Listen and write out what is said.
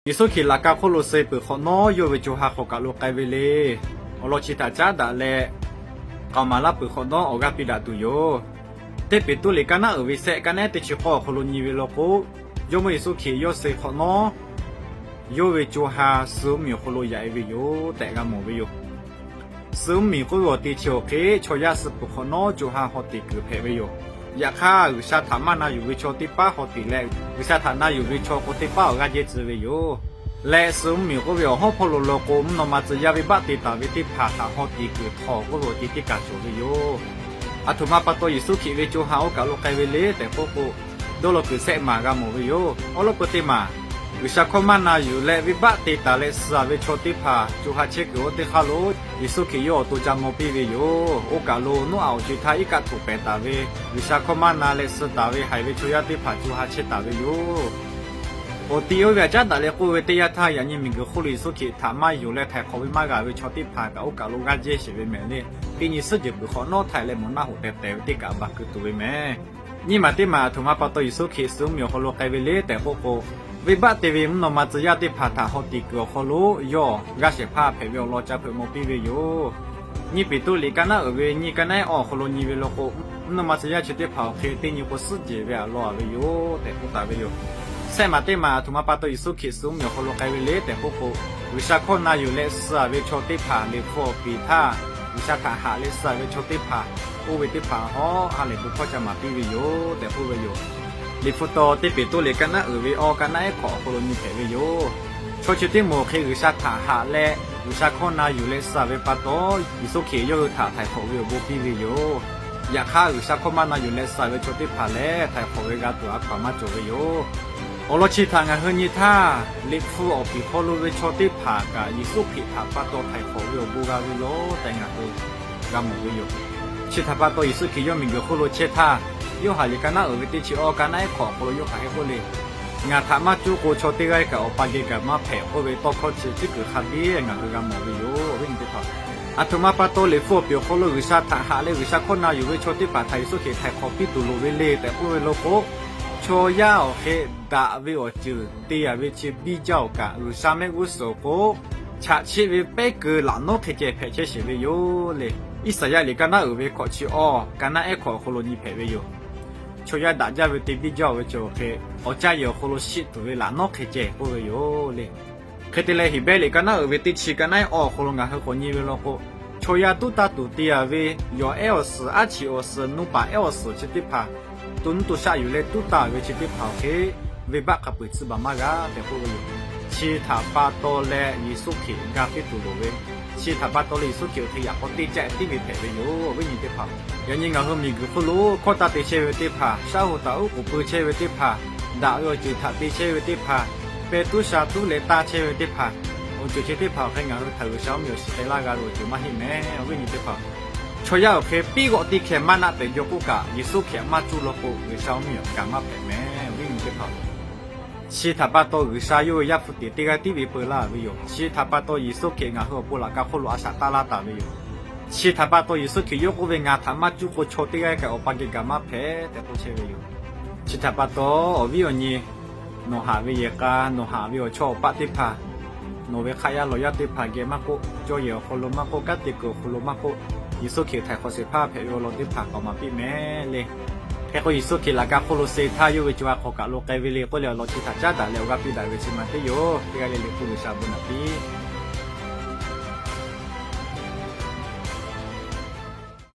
Yeˍsuˆ Hkriꞈ laꞈ ka hk'oˆ lo suh peuˬ hk'awꞈ nawˉ, yawˇ ve co ha hk'aw kaꞈ lo k'ai ve le. Awˬ lawn chi htaꞈ caˉ daꞈ leh, k'aoˍ maˍ laˇ peuˬ hk'awꞈ nawˉ awˬ g'aˇ piˇ daꞈ tuˬ yoˬ. Teˇ Peˍtruˆ liꞈ ka naˉ uiˍ ve sehˆ ka naˉ teˇ chi k'awˇ awˬ hk'aw lo nyi ve law k'o, Jawˇmawˇ Yeˍsuˆ Hkriꞈ yawˇ suh hk'awꞈ nawˉ, yawˇ ve co ha suh mvuhˇ miˬ awˬ hk'aw lo yaꞈ e ve yoˬ tehꞈ g'a mawˬ ve yoˬ. Suh mvuhˇ miˬ k'oˆ ve awˬ te chi awˬ hk'e chaw yaˇ suh peuˬ hk'awꞈ nawˉ co ha haw tiꞈ kuiˬ hpehꞈ ve yoˬ. Yaꞈ hk'aˇ, G'uiˬsha htaꞈ maˇ na yuˬ ve chaw teˇ paˉ haw tiꞈ leh, G'uiˬsha htaꞈ na yuˬ ve chaw k'o teˇ paˉ awˬ g'aˇ jehˇ tcuh ve yoˬ. Leh suh mvuhˇ miˬ k'oˆ ve awˬ hawˉ hpawˇ lo law k'o, mvuhˇ naw ma tcuh yaˇ venˇbaˆ te taˍ ve teˇ hpaˍ htaꞈ haw tiꞈ kuiˬ htawˇ k'oˆ ve awˬ te teˇ kaˬ cawˬ ve yoˬ. Aˬ htoꞈ ma pa taw Yeˍsuˆ Hkriꞈ ve co ha oˇ kaˬ lo k'ai ve le tehꞈ k'oˆ k'o, dawˇ law kuiˬ sehˆ maˬ g'a mawˬ ve yoˬ. Awˉ lawˉ peu teˇ maˬ, G'uiˬsha hkawˇ maˇ na yuˬ leh venˇbaˆ te taˍ leh suh ve chaw teˇ hpaˍ co ha chehˇ kuiˬ oˇ teˇ hk'aˇ lo, Yeˍsuˆ Hkriꞈ yawˇ awˬ to ca maw piˇ ve yoˬ. Oˇ kaˬ lo Noˉaꞈ awˬ co e htaˇ iˉ kaˆ htoꞈ pehˍ taˍ ve, G'uiˬsha hkawˇ maˇ na leh suh taˍ ve haiˬ ve chaw yaˇ teˇ hpaˍ co ha chehˇ taˍ ve yoˬ. Awˬ ti oˇ ve htaꞈ caˉ daꞈ leh k'oˆ ve teˇ yanˇ htaˇ, yaꞈ nyi miˬguiˬ hk'oˆ lo Yeˍsuˆ Hkriꞈ htaꞈ maˇ yonˍ leh htaiˍ hk'awꞈ ve maˇ g'a ve chaw teˇ hpaˍ kaꞈ oˇ kaˬ lo g'aˇ jehˇ sheˍ ve mehˍ le. Teˇ nyi suhˉ jeuˬ peuˬ hk'awꞈ nawˉ htaiˍ leh mawˬ naˆ hoꞈ tehˬ tehˬ ve teˇ kaꞈ baˬ keu tuˬ ve mehˍ. Nyiˇ maˬ teˇ maˬ aˬ htoꞈ ma pa taw Yeˍsuˆ Hkriꞈ suh mvuhˇ miˬ awˬ hk'aw lo k'ai ve le tehꞈ k'oˆ k'o, venˇbaˆ te ve mvuhˇ naw ma tcuh yaˇ teˇ hpaˍ htaꞈ haw tiꞈ kuiˬ awˬ hk'aw lo yawˇ g'aˇ shehˍ hpaˇ hpehꞈ ve awˬ lawn ca hpeuꞈ maw piˇ ve yoˬ. Nyiˇ Peˍtruˆ liꞈ ka naˉ uiˍ ve nyiˇ ka naˉ ehˉ awˬ hk'aw lo nyi ve law k'o, mvuhˇ naw ma tcuh yaˇ chi teˇ hpaˍ awˬ hk'e teˇ nyi k'o suhˉ jehˬ ve aˬ lawn a ve yoˬ tehꞈ k'oˆ taˍ ve yoˬ. Sehˆ maˬ teˇ maˬ aˬ htoꞈ ma pa taw Yeˍsuˆ Hkriꞈ suh mvuhˇ miˬ awˬ hk'aw lo k'ai ve le tehꞈ k'oˆ k'o, G'uiˬsha hkawˇ na yuˬ leh suh ve chaw teˇ hpaˍ, Liꞈ hpu awˬ piˍ htaˇ G'uiˬsha htaꞈ haꞈ leh suh ve chaw teˇ hpaˍ, oˇ ve teˇ hpaˍ hawˉ ha lehˬ bon hkawˇ ca maˍ piˇ ve yoˬ tehꞈ k'oˆ ve yoˬ. Liꞈ hpu taw teˇ Peˍtruˆ liꞈ ka naˉ uiˍ ve awˬ ka naˉ ehˉ hk'awꞈ awˬ hk'aw lo nyi hpehꞈ ve yoˬ. Chaw chi teˇ moˍ hk'e G'uiˬsha htaꞈ haꞈ leh G'uiˬsha hkawˇ na yuˬ leh suh ve pa taw, Yeˍsuˆ Hkriꞈ yawˇ hui htaꞈ htaiˍ hk'awꞈ ve awˬ bon piˇ ve yoˬ. Yaꞈ hk'aˇ, G'uiˬsha hkawˇ maˇ na yuˬ leh suh ve chaw teˇ hpaˍ lehˬ, htaiˍ hk'awꞈ ve g'a tuˬ a hkaw aˬ maˇ cawˬ ve yoˬ. Awˬ lawn chi htaꞈ ngaˬ hui nyi htaˇ, Liꞈ hpu awˬ piˍ hk'aw lo ve chaw teˇ hpaˍ kaꞈ Yeˍsuˆ Hkriꞈ htaꞈ pa taw htaiˍ hk'awꞈ ve awˬ bon g'a ve yoˬ tehꞈ ngaˬ hui g'a mawˬ ve yoˬ. Chi htaꞈ pa taw Yeˍsuˆ Hkriꞈ yawˇ miˬguiˬ hk'oˆ lo chehˇ htaˇ, Yoˇhanˬ liꞈ ka naˉ uiˍ ve teˇ chi awˬ ka naˉ ehˉ hk'awꞈ awˬ hk'aw lo yawˇ hk'aˬ hk'e k'oˆ le. Ngaˬ htaꞈ maˇ cuˇ k'o chaw teˇ g'aˇ kaꞈ Awˬ pa geh kaꞈ maˇ hpehꞈ k'oˆ ve tawˇ hkawˇ chi teˇ kuiˬ hk'a biˇ ngaˬ hui g'a mawˬ ve yoˬ. Awˬ viˉ nyi teˇ hpaˍ, aˬ htoꞈ ma pa taw Liꞈ hpu awˬ piˍ awˬ hk'aw lo G'uiˬsha htaꞈ haꞈ leh G'uiˬsha hkawˇ na yuˬ ve chaw teˇ hpaˍ htaꞈ Yeˍsuˆ Hkriꞈ htaiˍ hk'awꞈ piˇ tuˬ loˍ ve le tehꞈ k'oˆ ve law k'o, chaw yaˇ awˬ hk'e daꞈ ve awˬ ceuˬ te yaˍ ve chi biˇ jaˇ awˬ kaꞈ, G'uiˬsha mehˆ g'uˇ suhˍ awˬ k'o, chaꞈ chiˆ ve pehˉ keu laꞈ nawˉ hk'e ceh hpehꞈ chehˇ sheˍ ve yoˬ le. Iˉsaˍyaˆ liꞈ ka naˉ uiˍ ve hkawꞈ chi awˬ ka naˉ ehˉ hk'awꞈ awˬ hk'aw lo nyi hpehꞈ ve yoˬ. Chaw yaˇ daꞈ jaˇ ve te biˇ jaˇ oˬ ve chi awˬ hk'e, awˬ caˇ yehˬ awˬ hk'aw lo shiˆ tuˬ ve laꞈ nawˉ hk'e ceh k'oˆ ve yoˬ le. Hk'e te leh, Heˍbrehˇ liꞈ ka naˉ uiˍ ve teˇ chi ka naˉ ehˉ awˬ hk'aw lo ngaˬ hui k'awꞈ nyi ve law k'o, chaw yaˇ tuˉ taˇ tuˬ te yaˍ ve, yawˬ ehˉ awˬ suhˍ, aˉ chiꞈ awˬ suhˍ, nuˇ paˍ ehˉ awˬ suhˍ chi teˇ hpaˍ, to nuˇ to shaˆ yuˬ leh tuˉ taˍ ve chi teˇ hpaˍ awˬ hk'e, venˇbaˆ hk'a peu-eˬ tcuhˇ baˬ maˇ g'a tehꞈ k'oˆ ve yoˬ. Chi htaꞈ pa taw leh Yeˍsuˆ Hkriꞈ ga piˇ tuˬ loˍ ve, chi htaꞈ pa taw leh Yeˍsuˆ Hkriꞈ awˬ hk'e yaꞈ k'aw teˇ caˆ tiˉ ve hpehꞈ ve yoˬ. Awˬ viˉ nyi teˇ hpaˍ, yaꞈ nyi ngaˬ hui miˬguiˬ hk'oˆ lo hkawˇ taˇ te chehˇ ve teˇ hpaˍ, shaˉ hoꞈ htaꞈ uˉ k'oˍ pui chehˇ ve teˇ hpaˍ, daꞈ ve awˬ ceuˬ htaꞈ te chehˇ ve teˇ hpaˍ, pehˇ tuˉ sha tuˉ leh taˇ chehˇ ve teˇ hpaˍ, awˬ ceuˬ chi teˇ hpaˍ awˬ hk'e ngaˬ hui htaꞈ G'uiˬsha mvuhˇ miˬ awˬ shiˍ k'ai laˇ g'a ve awˬ ceuˬ maˇ heˆ mehˍ. Awˬ viˉ nyi teˇ hpaˍ, chaw yaˇ awˬ hk'e piˉ g'awˆ teˇ hkeh maˇ naˆ pehꞈ jaw k'oˆ kaꞈ, Yeˍsuˆ Hkriꞈ maˇ cuˇ law k'o, G'uiˬsha mvuhˇ miˬ awˬ gaˬ maˇ hpehꞈ mehˍ. Awˬ viˉ nyi teˇ hpaˍ, chi htaꞈ pa taw G'uiˬsha yawˇ ve Yaˇ hpu tiꞈ teˇ g'aˇ tiˉ ve peu laˇ ve yoˬ. Chi htaꞈ pa taw Yeˍsuˆ Hkriꞈ ngaˬ hui awˬ pon laꞈ ka hk'oˆ lo a shaꞈ taˇ laˇ taˍ ve yoˬ. Chi htaꞈ pa taw Yeˍsuˆ Hkriꞈ yawˇ k'oˆ ve, Ngaˬ htaꞈ maˇ cuˇ k'o chaw teˇ g'aˇ kaꞈ Awˬ pa geh gaˬ maˇ hpehꞈ tehꞈ k'oˆ chehˇ ve yoˬ. Chi htaꞈ pa taw, awˬ viˉ awˬ nyi, nawˬ haꞈ ve yehˬ k'a, nawˬ haꞈ ve awˬ chawˇ awˬ paˆ teˇ hpaˍ, nawˬ ve hk'aˆ yaˇ lawˬ yaˇ teˇ hpaˍ geh maˇ k'oˆ, cawˇ yehˬ awˬ hk'aw lo maˇ k'oˆ, kanˉ te kuiˬ awˬ hk'aw lo maˇ k'oˆ, Yeˍsuˆ Hkriꞈ htaiˍ hk'awꞈ shehˍ hpaˇ hpehꞈ ve awˬ lawn teˇ hpaˍ k'awꞈ maˍ piˇ mehˍ le. Hk'e k'o, Yeˍsuˆ Hkriꞈ laꞈ ka hk'oˆ lo suh htaˇ, yawˇ ve co ha hk'aw kaꞈ lo k'ai ve le k'oˆ leh, awˬ lawn chi htaꞈ caˉ daꞈ leh awˬ g'aˇ piˇ daꞈ ve chi ma teˇ yoˬ. Teˇ g'aˇ le le k'o, G'uiˬsha bon naꞈ piˇ.